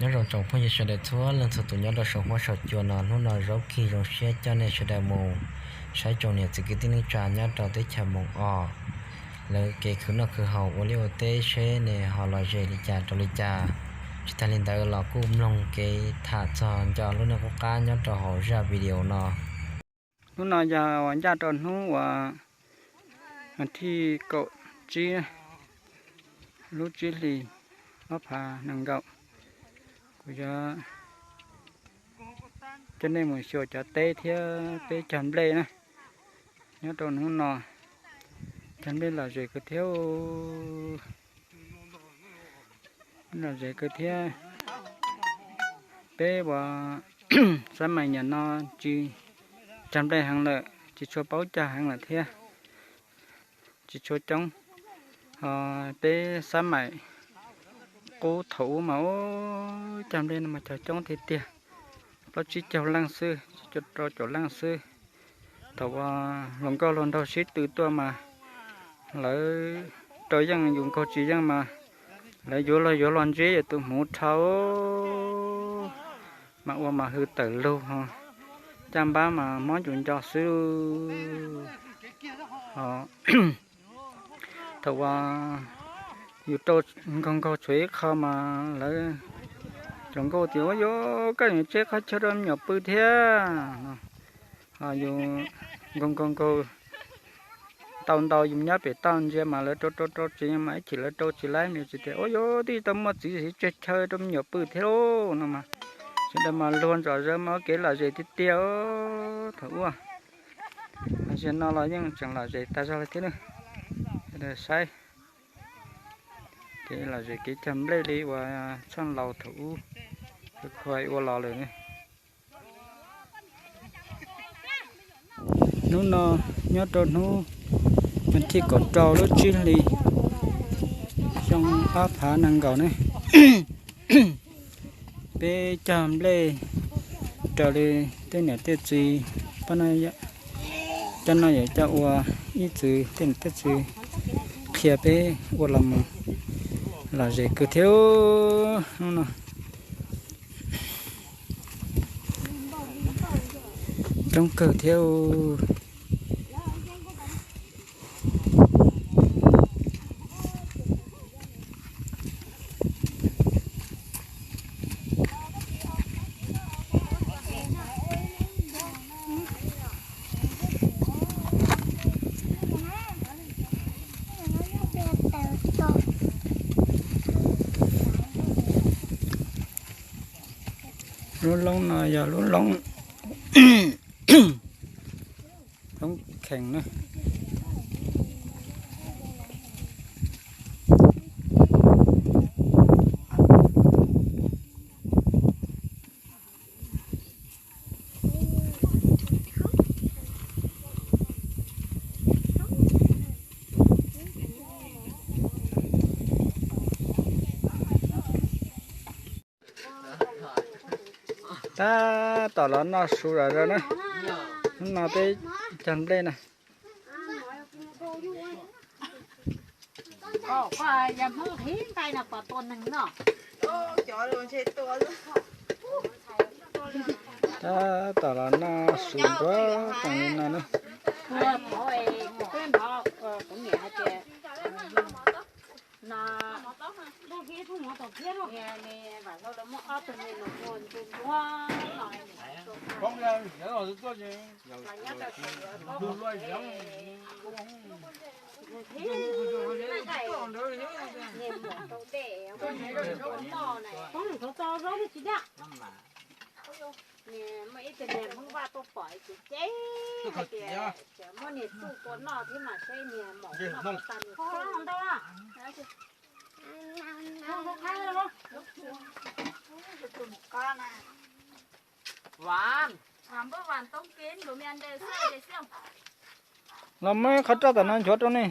Nyob zoo tsoom phooj ywg sawv daws txhua leej txhua tus nyob rau saum huab saum cua no, hnub no Zaub Kig zoo siab coj nej sawv daws mus saib tsoom niam txiv kwv tij neej tsa nyob rau teb chaws Moos Os lawv kev khwv noj khwv haus ua liaj ua teb seb nws ho lom zem li cas rau li cas. Tsis tas li ntawd los kuj mloog kev tham txog nco lub neej qub qab nyob rau hauv zaj video no. Hnub no yog uas ncaj rau hnub uas thij kaum tsib lub tsib hlis ob phav nees nkaum. Kuv yuav coj nej mus xyuas cov teb thiab peb cog nplej na. Nyob rau hnub no cog nplej lom zem kawg thiab, lom zem kawg thiab. Peb uas xab mais nyam no tsis cog nplej heev lawm, tsis tshua paub cog heev lawm thiab, tsis tshua coob. Ho peb xab mais qub thaum ub mas cog nplej no mas cog coob tiag tiag, plaub tsib caug leej xwb, tsib caug rau caum leej xwb. Thaum uas hluas nkauj hluas nraug sib tw tuaj mas lawv rau yeej, yus nkaug tsis yeej mas lawv yuav luag yuav luag ntsib yus tus hmuv dhau, mas ua mas hws tawm lug ho, caj npab mas mob yus nco xwb. Ho thaum uas yus rau nkaug nkaug tshuav ib qho mas lawv hluas nkauj tias, Ua, yog koj yuav tseb qhov chaw rau me nyuam pw thiab no. Ho yus nkaug nkaug nkaug ntau ntau, yus nyob pem toj ntsia mas lawv rau rau rau tsis yeej mas ib chim lawv rau tsis laib, tsis tias, Ua, yog twb tau muaj txiv tseg chaw rau me nyuam pw thiab lauj no mas. Sawv daws mas luag ntsom zaws mas ua kev lom zem tiag tiag thaum ub. Tam sim no los yeej tseem lom zem tag zog li thiab na. Sawv daws saib kev lom zem kev cog nplej li uas txheej laus thaum ub khuav ua los lawm ne. Hnub no nyob rau hnub thij kaum rau lub tsib hlis xyoo ob phav nees nkaum ne. Peb cog nplej raws li tej niam tej txiv pab no, cov no yog cov uas ib txwm tej niam tej txiv qhia peb ua los mus, lom zem kawg thiab hnub no. Coob kawg thiab. Lub loob no yog lub loob, loob khees na. Tab tom los noj su zom zaws na. Hnub no peb cog nplej na. Tab tom los noj su nruab toom li no na. Muaj ib tug niag Hmoob Vaj tuaj pom ces ces hais tias muab niag txuj tua noj thiab mas seb niag maum no tau niag txuj ntau. Los muab qhov roj tom no nchuav rau nej.